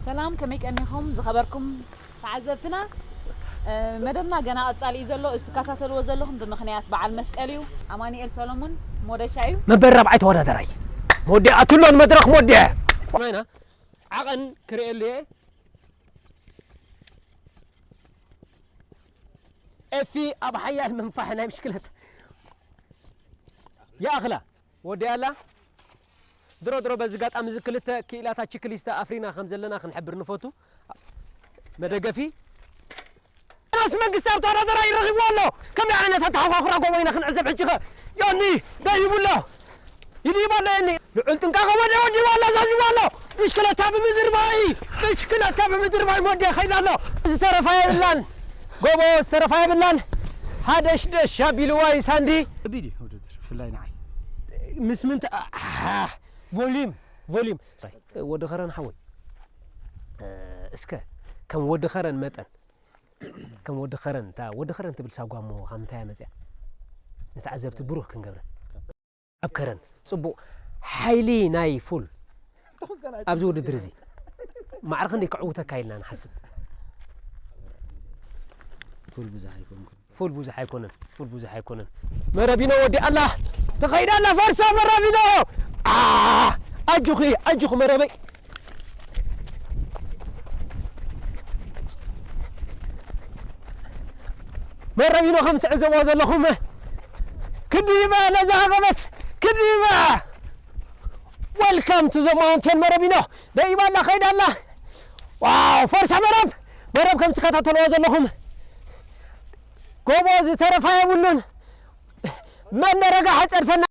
ሰላም፣ ከመይ ቀኒኹም ዝኸበርኩም ተዓዘብትና? እ፣ መደብና ገና ቀጻሊ እዩ ዘሎ። እዚ ትከታተልዎ ዘለኹም ብምኽንያት በዓል መስቀል እዩ። ኣማኑኤል ሰሎሙን ሞደሻ እዩ። መበል ራብዓይ ተወዳደራይ መወዲኣ ኣትሎን መድረኽ መወዲኣ ኢና ዓቐን ክርእየሉ እየ። ኤፊ ኣብ ሓያል ምንፋሕ ናይ ብሽክለታ ይኣኽላ ወዲኣላ። ድሮ ድሮ በዚ ጋጣሚ እዚ ክልተ ክኢላታት ችክሊስታ ኣፍሪና ከም ዘለና ክንሕብር ንፈቱ። መደገፊ ራስ መንግስቲ ኣብ ተወዳደራ ይረኺብዎ ኣሎ። ከመይ ዓይነት ኣተሓኳኹራ ጎቦ ኢና ክንዕዘብ ሕጂ ኸ? ዮኒ ደይቡ ኣሎ። ይድይብ ኣሎ ዮኒ። ልዑል ጥንቃቐ ወደ ወዲቡ ኣሎ፣ ዛዚሙ ኣሎ። ብሽክለታ ብምድርባይ፣ ብሽክለታ ብምድርባይ ወደ ኸይዳ ኣሎ። ዝተረፋ የብላን። ጎቦ ዝተረፋ የብላን። ሃደሽደሽ ኣቢልዋ እዩ ሳንዲ። ከቢድ እዩ ውድድር፣ ብፍላይ ንዓይ። ምስ ምንታ-፣ ኣሓ፣ ቮሊም፣ ቮሊም። ወዲ ኸረን ሓወይ፣ እስከ ከም ወዲ ኸረን መጠን፣ ከም ወዲ ኸረን፣ እታ ወዲ ኸረን ትብል ሳጓ እሞ ካብ ምንታይ እያ መፅያ? ንተዓዘብቲ ብሩህ ክንገብረን። ኣብ ከረን፣ ፅቡቕ ሓይሊ ናይ ፉል ኣብዚ ውድድር እዚ ማዕረ ክንደይ ከዕውተካ ኢልና ንሓስብ? ፉል ብዙሕ ኣይኮንኩን። ፉል ብዙሕ ኣይኮነን፣ ፉል ብዙሕ ኣይኮነን። መረቢኖ ወዲኣ ኣላ፣ ትኸይድ ኣላ ፈርሳ መረቢኖ። ኣ፣ ኣጆኺ፣ ኣጆኺ መረበይ። መረቢኖ ከም ትዕዘብዎ ዘለኹም ክድይባ ነዛ ሃገበት ክድይባ። Welcome to the mountain መረቢኖ። ደይባ ኣላ፣ ኸይዳ ኣላ። ዋው፣ ፈርሳ መረብ፣ መረብ ከም ትከታተልዎ ዘለኹም ጎቦ ዝተረፋ የብሉን። መን ደረጋ ሓፀድፈና